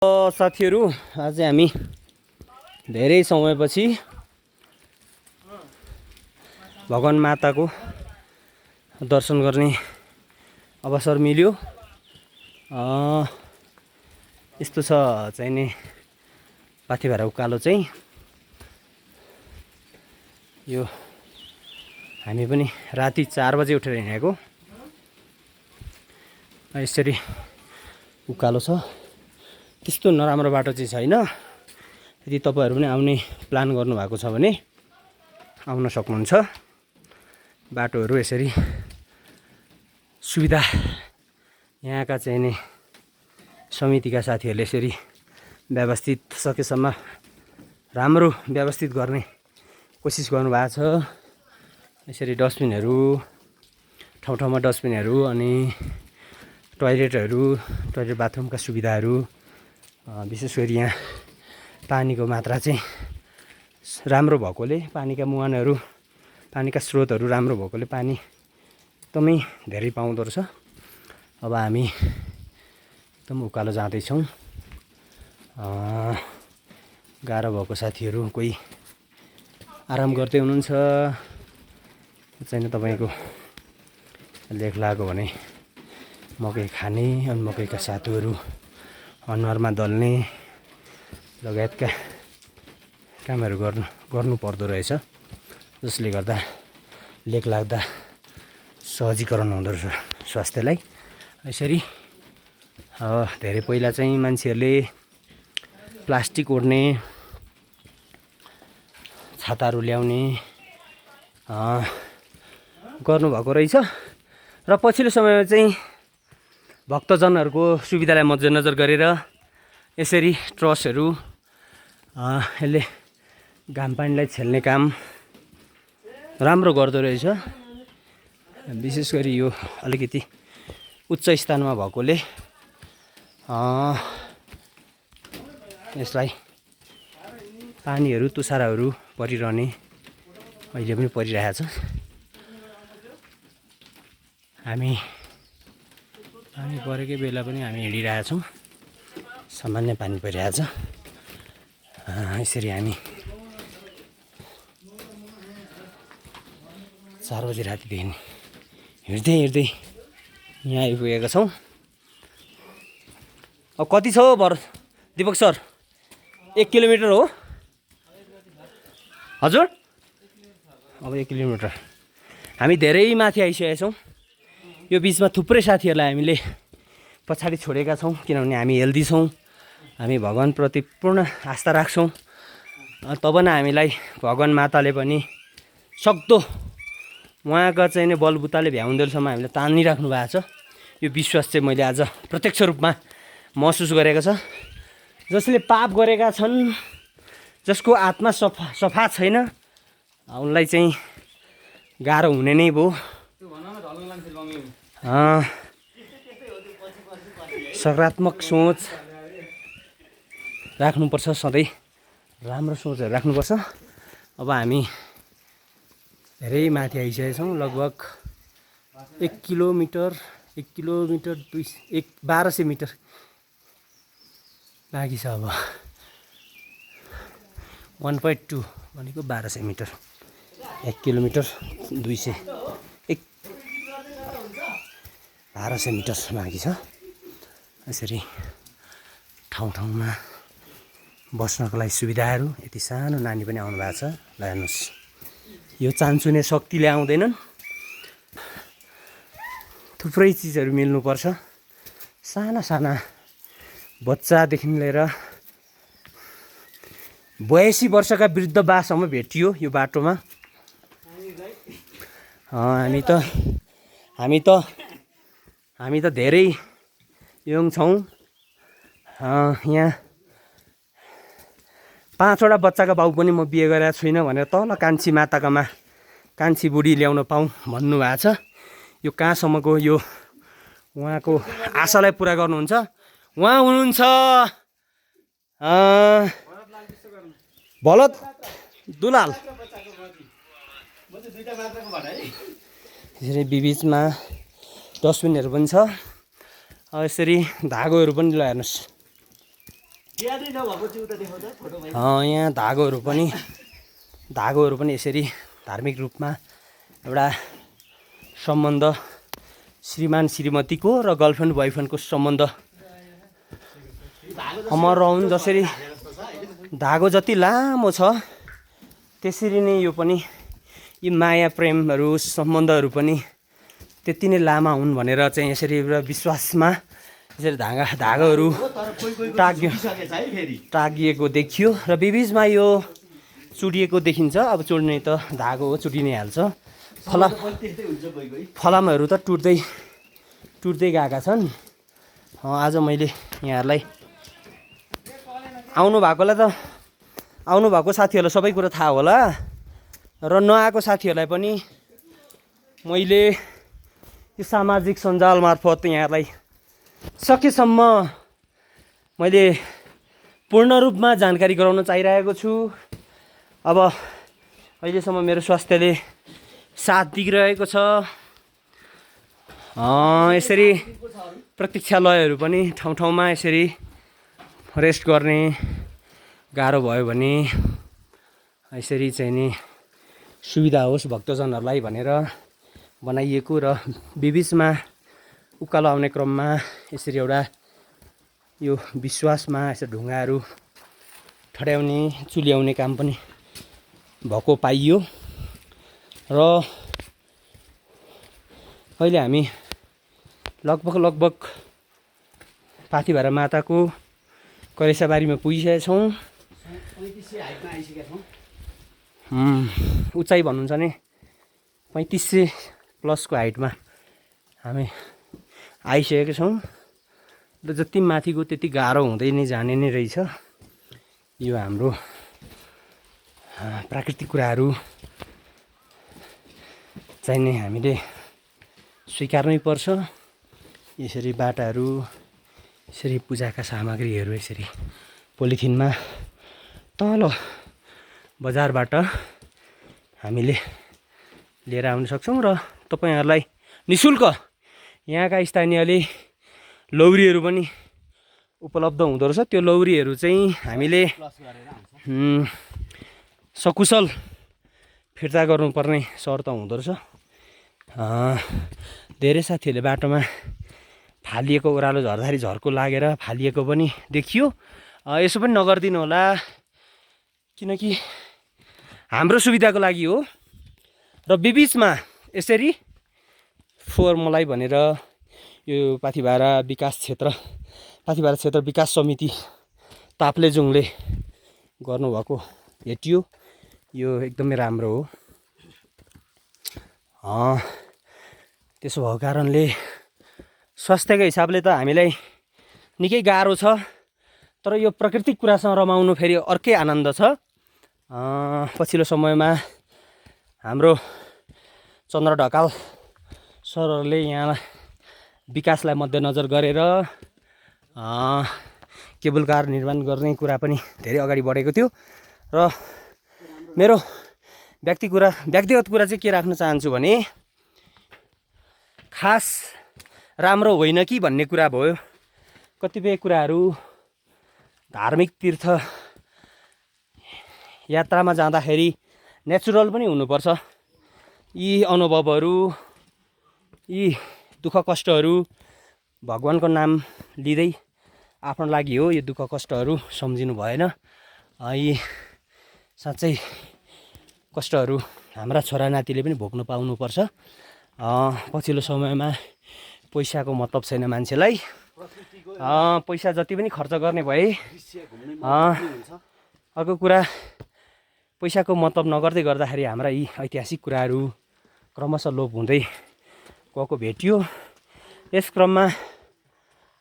साथीहरू आज हामी धेरै समयपछि भगवान माताको दर्शन गर्ने अवसर मिल्यो। यस्तो छ चाहिने पाथिभरा उकालो चाहिँ यो हामी पनि राति 4 बजे उठेर हिँडेको। यसरी उकालो छ, त्यस्तो नराम्रो बाटो चाहिँ छैन। यदि तपाईहरु पनि आउने प्लान गर्नु भएको छ भने आउन सक्नुहुन्छ। बाटोहरु यसरी सुविधा यहाँका चाहिने समितिका साथीहरुले यसरी व्यवस्थित सकेसम्म राम्रो व्यवस्थित गर्ने कोसिस गर्नु भएको छ। यसरी डस्टबिनहरु ठाउँ ठाउँमा डस्टबिनहरु अनि टोयलेट बाथरुमका सुविधाहरु, विशेष गरी यहाँ पानीको मात्रा चाहिँ राम्रो भएकोले, पानीका मुहानहरु, पानीका स्रोतहरु राम्रो भएकोले पानी एकदमै धेरै पाउँदो रहेछ। अब हामी एकदम उकालो जाँदै छौं। गाह्रो भएको साथीहरु कोही आराम गर्दै हुनुहुन्छ। चाहिँ तपाईको लेख लाग्यो भने मकै खाने अनि मकैका सातुहरु अनुहारमा दल्ने लगायतका कामहरु गर्नु पर्दो रहेछ, जसले गर्दा लेख लाग्दा सहजीकरण हुँदो रहेछ स्वास्थ्यलाई। यसरी धेरै पहिला चाहिँ मान्छेहरूले प्लास्टिक ओड्ने, छाताहरु ल्याउने गर्नुभएको रहेछ र पछिल्लो समयमा चाहिँ भक्तजनहरूको सुविधालाई मध्यनजर गरेर यसरी ट्रसहरु यसले घाम पानीलाई छेल्ने काम राम्रो गर्दो रहेछ। विशेष गरी यो अलिकति उच्च स्थानमा भएकोले यसलाई पानीहरु तुषारहरु परिरहने अहिले पनि परिरहेछ। हामी पानी परेकै बेला पनि हामी हिँडिरहेछौँ। सामान्य पानी परिरहेछ। यसरी हामी 4 बजे रातिदेखि हिँड्दै यहाँ आइपुगेका छौँ। अब कति छ हो दिपक सर? 1 किलोमिटर हो हजुर? अब 1 किलोमिटर। हामी धेरै माथि आइसकेका छौँ। यो बीचमा थुप्रै साथीहरूलाई हामीले पछाडि छोडेका छौँ, किनभने हामी हेल्दी छौँ, हामी भगवानप्रति पूर्ण आस्था राख्छौँ। तब न हामीलाई भगवान माताले पनि सक्दो उहाँका चाहिँ बलबुताले भ्याउँदैसम्म हामीले तानिराख्नु भएको छ। यो विश्वास चाहिँ मैले आज प्रत्यक्ष रूपमा महसुस गरेको छ। जसले पाप गरेका छन्, जसको आत्मा सफा छैन, उनलाई चाहिँ गाह्रो हुने नै भयो। सकारात्मक सोच राख्नुपर्छ, सधैँ राम्रो सोचहरू राख्नुपर्छ। अब हामी धेरै माथि आइसकेका छौँ। लगभग 1 किलोमिटर 1200 मिटर बाँकी छ। अब 1.2 भनेको 1200 मिटर, 1 किलोमिटर 1200 मिटर बाँकी छ। यसरी ठाउँ ठाउँमा बस्नको लागि सुविधाहरू, यति सानो नानी पनि आउनु भएको छ। ल हेर्नुहोस्, यो चान्चुने शक्तिले आउँदैनन्, थुप्रै चिजहरू मिल्नुपर्छ। साना साना बच्चादेखि लिएर 82 वर्षका वृद्ध बासम्म भेटियो यो बाटोमा। हामी त धेरै यङ छौँ। यहाँ 5 वटा बच्चाका बाउ पनि म बिहे गरेको छुइनँ भनेर तल कान्छी माताकामा कान्छी बुढी ल्याउन पाऊँ भन्नुभएको छ। यो कहाँसम्मको यो उहाँको आशालाई पुरा गर्नुहुन्छ। उहाँ हुनुहुन्छ भरत दुलाल। यसरी बिचमा डस्टबिनहरू पनि छ। यसरी धागोहरू पनि ल हेर्नुहोस्, यहाँ धागोहरू पनि यसरी धार्मिक रूपमा एउटा सम्बन्ध श्रीमान श्रीमतीको र गर्लफ्रेन्ड बोयफ्रेन्डको सम्बन्ध अमर रहन्। जसरी धागो जति लामो छ त्यसरी नै यो पनि यी माया प्रेमहरू सम्बन्धहरू पनि त्यति नै लामा हुन् भनेर चाहिँ यसरी एउटा विश्वासमा यसरी धागोहरू टाँगिएको देखियो र बिचमा यो चुडिएको देखिन्छ। अब चुड्ने त धागो हो, चुडि नै हाल्छ। फलामहरू त टुट्दै गएका छन्। आज मैले यहाँहरूलाई आउनु भएको साथीहरूलाई सबै कुरा थाहा होला र नआएको साथीहरूलाई पनि मैले यो सामाजिक सञ्जाल मार्फत यहाँहरूलाई सकेसम्म मैले पूर्ण रूपमा जानकारी गराउन चाहिरहेको छु। अब अहिलेसम्म मेरो स्वास्थ्यले साथ दिइरहेको छ। यसरी प्रतीक्षालयहरू पनि ठाउँमा यसरी रेस्ट गर्ने गाह्रो भयो भने यसरी चाहिँ नि सुविधा होस् भक्तजनहरूलाई भनेर बनाइएको र बिचमा उकालो आउने क्रममा यसरी एउटा यो विश्वासमा यसरी ढुङ्गाहरू ठड्याउने चुल्याउने काम पनि भएको पाइयो। र अहिले हामी लगभग पाथिभरा माताको करेसाबारीमा पुगिसकेका छौँ। उचाइ भन्नुहुन्छ नि 3500 प्लसको हाइटमा हामी आइसकेका छौँ र जति माथिको त्यति गाह्रो हुँदै नै जाने नै रहेछ। यो हाम्रो प्राकृतिक कुराहरू चाहिँ नै हामीले स्वीकार्नै पर्छ। यसरी बाटाहरू, यसरी पूजाका सामग्रीहरू यसरी पोलिथिनमा तल बजारबाट हामीले लिएर आउन सक्छौँ र तपाईँहरूलाई निःशुल्क यहाँका स्थानीयले लौरीहरू पनि उपलब्ध हुँदो रहेछ। त्यो लौरीहरू चाहिँ हामीले सकुशल फिर्ता गर्नुपर्ने शर्त हुँदो रहेछ। धेरै साथीहरूले बाटोमा फालिएको ओह्रालो झर्दाखेरि झर्को लागेर फालिएको पनि देखियो। यसो पनि नगरिदिनु होला, किनकि हाम्रो सुविधाको लागि हो। र बिचमा यसरी फोहोर मलाई भनेर यो पाथिभरा क्षेत्र विकास समिति ताप्लेजुङले गर्नुभएको भेटियो। यो एकदमै राम्रो हो। त्यसो भएको कारणले स्वास्थ्यको हिसाबले त हामीलाई निकै गाह्रो छ, तर यो प्राकृतिक कुरासँग रमाउनु फेरि अर्कै आनन्द छ। पछिल्लो समयमा हाम्रो चन्द्र ढकाल सरहरूले यहाँ विकासलाई मध्यनजर गरेर केबल कार निर्माण गर्ने कुरा पनि धेरै अगाडि बढेको थियो। र मेरो व्यक्तिगत कुरा चाहिँ के राख्न चाहन्छु भने खास राम्रो होइन कि भन्ने कुरा भयो। कतिपय कुराहरू धार्मिक तीर्थ यात्रामा जाँदाखेरि नेचुरल पनि हुनुपर्छ। यी अनुभवहरू, यी दुःख कष्टहरू भगवानको नाम लिँदै आफ्नो लागि हो। यो दुःख कष्टहरू सम्झिनु भएन। यी साँच्चै कष्टहरू हाम्रा छोरा नातिले पनि भोग्नु पाउनुपर्छ। पछिल्लो समयमा पैसाको मतलब छैन मान्छेलाई। पैसा जति पनि खर्च गर्ने भए अर्को कुरा पैसाको मतलब नगर्दै गर्दाखेरि हाम्रा यी ऐतिहासिक कुराहरू क्रमशः लोप हुँदै गएको भेटियो। यस क्रममा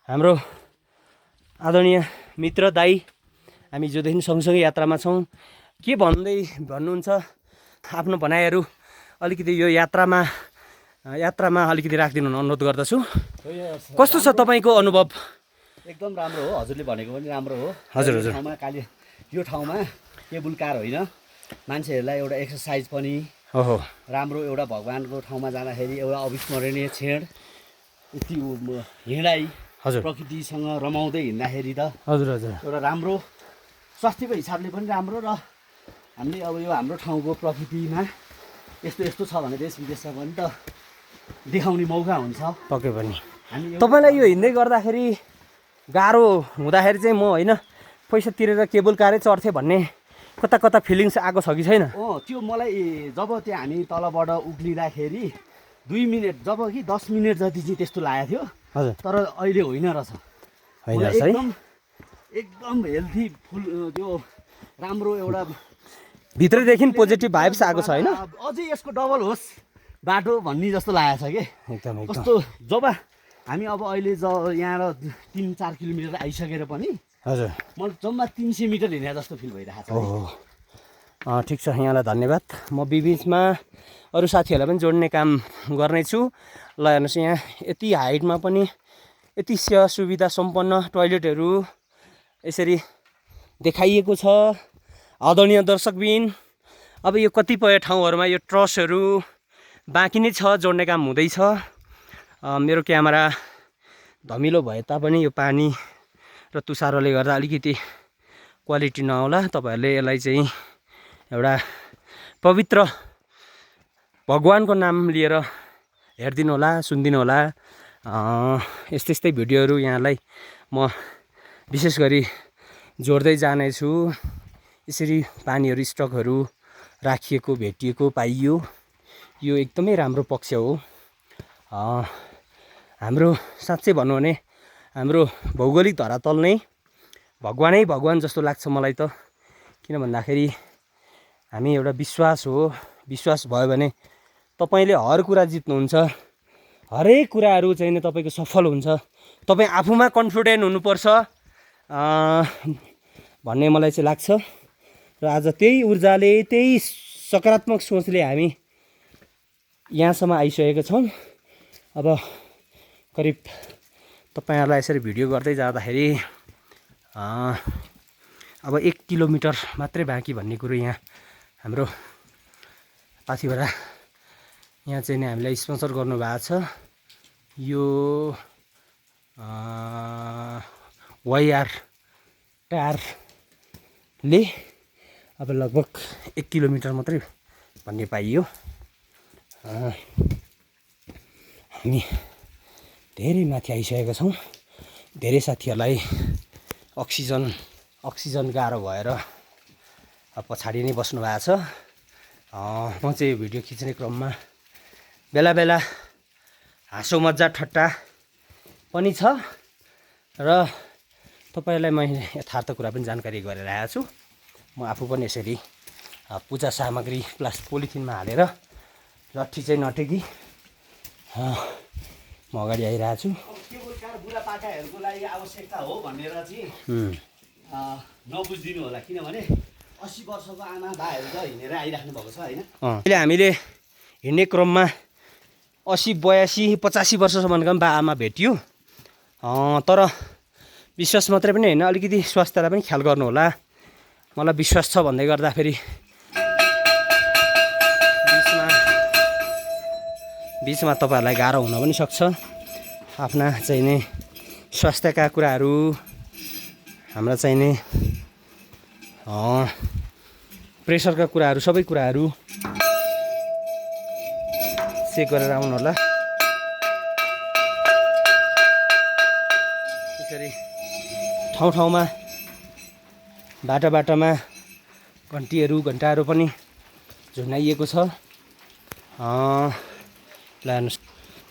हाम्रो आदरणीय मित्र दाई हामी जोदेखि सँगसँगै यात्रामा छौँ, के भन्नुहुन्छ आफ्नो भनाइहरू अलिकति यो यात्रामा अलिकति राखिदिनु अनुरोध गर्दछु। कस्तो छ तपाईँको अनुभव? एकदम राम्रो हो, हजुरले भनेको पनि राम्रो हो। हजुर यो ठाउँमा केबुल कार होइन, मान्छेहरूलाई एउटा एक्सर्साइज पनि राम्रो, एउटा भगवानको ठाउँमा जाँदाखेरि एउटा अविस्मरणीय क्षण, हिँडाइ हजुर प्रकृतिसँग रमाउँदै हिँड्दाखेरि त हजुर हजुर एउटा राम्रो स्वास्थ्यको हिसाबले पनि राम्रो र हामीले अब यो हाम्रो ठाउँको प्रकृतिमा यस्तो यस्तो छ भने देश विदेशमा पनि त देखाउने मौका हुन्छ। पक्कै पनि। हामी तपाईँलाई यो हिँड्दै गर्दाखेरि गाह्रो हुँदाखेरि चाहिँ म होइन पैसा तिरेर केबल कारै चढ्थेँ भन्ने कता कता फिलिङ्स आएको छ कि छैन? त्यो मलाई जब त्यहाँ हामी तलबाट उक्लिँदाखेरि 2 मिनट जब कि 10 मिनट जति चाहिँ त्यस्तो लागेको थियो। हजुर तर अहिले होइन रहेछ। होइन रहेछ है? एकदम हेल्थी फुल त्यो राम्रो एउटा भित्रैदेखि पोजिटिभ भाइब्स आएको छ होइन? अझै यसको डबल होस् बाटो भन्ने जस्तो लागेको छ कि एकदम एकदम। कस्तो जब हामी अब अहिले यहाँ 3-4 किलोमिटर आइसकेर पनि हजुर मलाई जम्मा 300 मिटर हिँडे जस्तो फिल भइरहेको छ। ओहो ठिक छ, यहाँलाई धन्यवाद। म बिचमा अरू साथीहरूलाई पनि जोड्ने काम गर्नेछु। ल हेर्नुहोस् यहाँ यति हाइटमा पनि यति सुविधा सम्पन्न टोयलेटहरू यसरी देखाइएको छ। आदरणीय दर्शकबिन, अब यो कतिपय ठाउँहरूमा यो ट्रसहरू बाँकी नै छ, जोड्ने काम हुँदैछ। मेरो क्यामेरा धमिलो भए तापनि यो पानी र तुसारोले गर्दा अलिकति क्वालिटी नआउला। तपाईँहरूले यसलाई चाहिँ एउटा पवित्र भगवानको नाम लिएर हेरिदिनु होला, सुनिदिनु होला। यस्तै यस्तै भिडियोहरू यहाँलाई म विशेष गरी जोड्दै जानेछु। यसरी पानीहरू स्टकहरू राखिएको भेटिएको पाइयो, यो एकदमै राम्रो पक्ष हो। हाम्रो साँच्चै भन्नु भने हाम्रो भौगोलिक धरातल नै भगवानै भगवान जस्तो लाग्छ मलाई त। किन भन्दाखेरि हामी एउटा विश्वास हो, विश्वास भयो भने तपाईँले हर कुरा जित्नुहुन्छ, हरेक कुराहरू चाहिँ नि तपाईँको सफल हुन्छ। तपाईँ आफूमा कन्फिडेन्ट हुनुपर्छ भन्ने मलाई चाहिँ लाग्छ। र आज त्यही ऊर्जाले, त्यही सकारात्मक सोचले हामी यहाँसम्म आइसकेका छौँ। अब करिब तपाईँहरूलाई यसरी भिडियो गर्दै जाँदाखेरि अब 1 किलोमिटर मात्रै बाँकी भन्ने कुरो यहाँ हाम्रो पाथिभरा यहाँ चाहिँ नि हामीलाई स्पोन्सर गर्नुभएको छ। यो वाइआर टायरले अब लगभग 1 किलोमिटर मात्रै भन्ने पाइयो। हामी धेरै माथि आइसकेका छौँ। धेरै साथीहरूलाई अक्सिजन गाह्रो भएर पछाडि नै बस्नु भएको छ। म चाहिँ यो भिडियो खिच्ने क्रममा बेला बेला हाँसो मजा ठट्टा पनि छ र तपाईँलाई मैले यथार्थ कुरा पनि जानकारी गरिरहेको छु। म आफू पनि यसरी पूजा सामग्री पोलिथिनमा हालेर लट्ठी चाहिँ नटेकी म अगाडि आइरहेको छु। केबल कार बुढापाकाहरूको लागि आवश्यकता हो भनेर चाहिँ नबुझिदिनु होला, किनभने 80 वर्षको आमा बाहरू त हिँडेर आइराख्नु भएको छ होइन। अहिले हामीले हिँड्ने क्रममा 80, 82, 85 वर्षसम्मका पनि बा आमा भेटियो। तर विश्वास मात्रै पनि होइन, अलिकति स्वास्थ्यलाई पनि ख्याल गर्नु होला। मलाई विश्वास छ भन्दै गर्दाखेरि बिचमा तपाईँहरूलाई गाह्रो हुन पनि सक्छ। आफ्ना चाहिँ नि स्वास्थ्यका कुराहरू, हाम्रा चाहिँ नि प्रेसरका कुराहरू, सबै कुराहरू चेक गरेर आउनु होला। यसरी ठाउँ ठाउँमा बाटामा घन्टाहरू पनि झुन्डाइएको छ। हेर्नुहोस्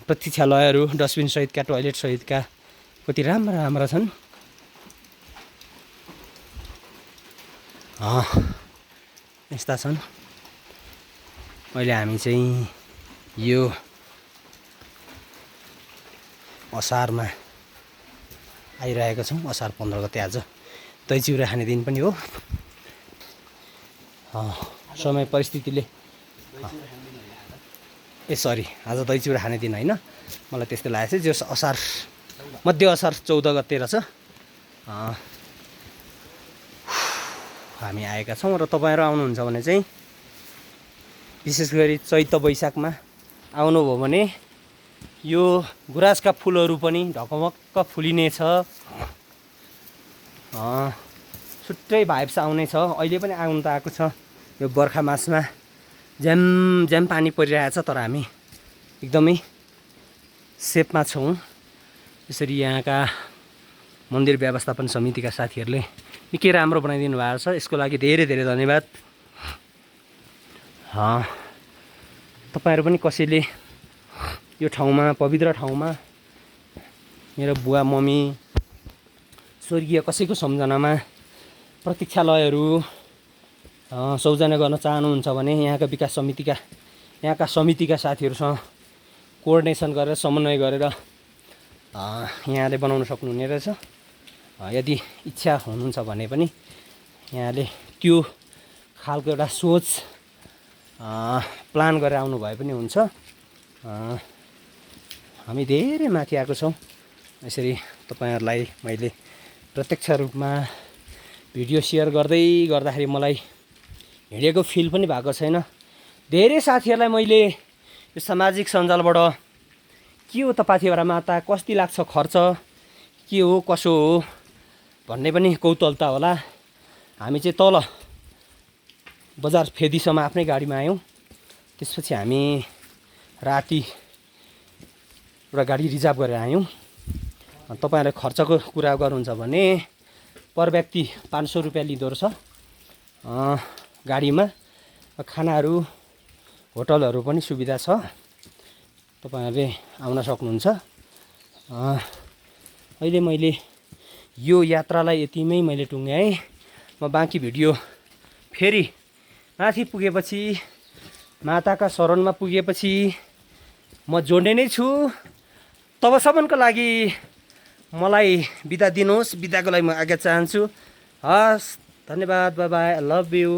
प्रतीक्षालयहरू डस्टबिन सहितका, टोयलेट सहितका कति राम्रा छन्। यस्ता छन्। अहिले हामी चाहिँ यो असारमा आइरहेका छौँ। असार 15 गते आज दही चिउरा खाने दिन पनि हो। समय परिस्थितिले आज दही चिउरा खाने दिन होइन, मलाई त्यस्तो लागेको छ। जो असार मध्य असार 14 गते रहेछ हामी आएका छौँ। र तपाईँहरू आउनुहुन्छ भने चाहिँ विशेष गरी चैत वैशाखमा आउनुभयो भने यो गुराँसका फुलहरू पनि ढकमक्क फुलिने छ। छुट्टै भाइब्स आउने छ। अहिले पनि आउनु त आएको छ। यो बर्खा मासमा झ्याम झ्याम पानी परिरहेछ, तर हामी एकदमै सेफमा छौँ। यसरी यहाँका मन्दिर व्यवस्थापन समितिका साथीहरूले निकै राम्रो बनाइदिनु भएको छ। यसको लागि धेरै धेरै धन्यवाद। तपाईँहरू पनि कसैले यो ठाउँमा, पवित्र ठाउँमा मेरो बुवा मम्मी स्वर्गीय कसैको सम्झनामा प्रतीक्षालयहरू सौजना गर्न चाहनुहुन्छ भने यहाँका समितिका साथीहरूसँग कोअर्डिनेसन गरेर, समन्वय गरेर यहाँले बनाउन सक्नुहुने रहेछ। यदि इच्छा हुनुहुन्छ भने पनि यहाँले त्यो खालको एउटा सोच प्लान गरेर आउनु भए पनि हुन्छ। हामी धेरै माथि आएको छौँ। यसरी तपाईँहरूलाई मैले प्रत्यक्ष रूपमा भिडियो सेयर गर्दाखेरि मलाई हिँडेको फिल पनि भएको छैन। धेरै साथीहरूलाई मैले यो सामाजिक सञ्जालबाट के हो त पाथिभरा माता, कति लाग्छ खर्च, के हो कसो हो भन्ने पनि कौतूहलता होला। हामी चाहिँ तल बजार फेदीसम्म आफ्नै गाडीमा आयौँ। त्यसपछि हामी राति एउटा गाडी रिजर्भ गरेर आयौँ। तपाईँहरूले खर्चको कुरा गर्नुहुन्छ भने पर व्यक्ति 500 रुपियाँ लिँदो रहेछ गाडीमा। खानाहरू, होटलहरू पनि सुविधा छ, तपाईँहरूले आउन सक्नुहुन्छ। अहिले मैले यो यात्रालाई यतिमै मैले टुङ्ग्याएँ। म बाँकी भिडियो फेरि माथि पुगेपछि, माताका शरणमा पुगेपछि म जोड्ने नै छु। तबसम्मको लागि मलाई बिदा दिनुहोस्। बिदाको लागि म आज्ञा चाहन्छु। हस्, धन्यवाद, by by, I love you.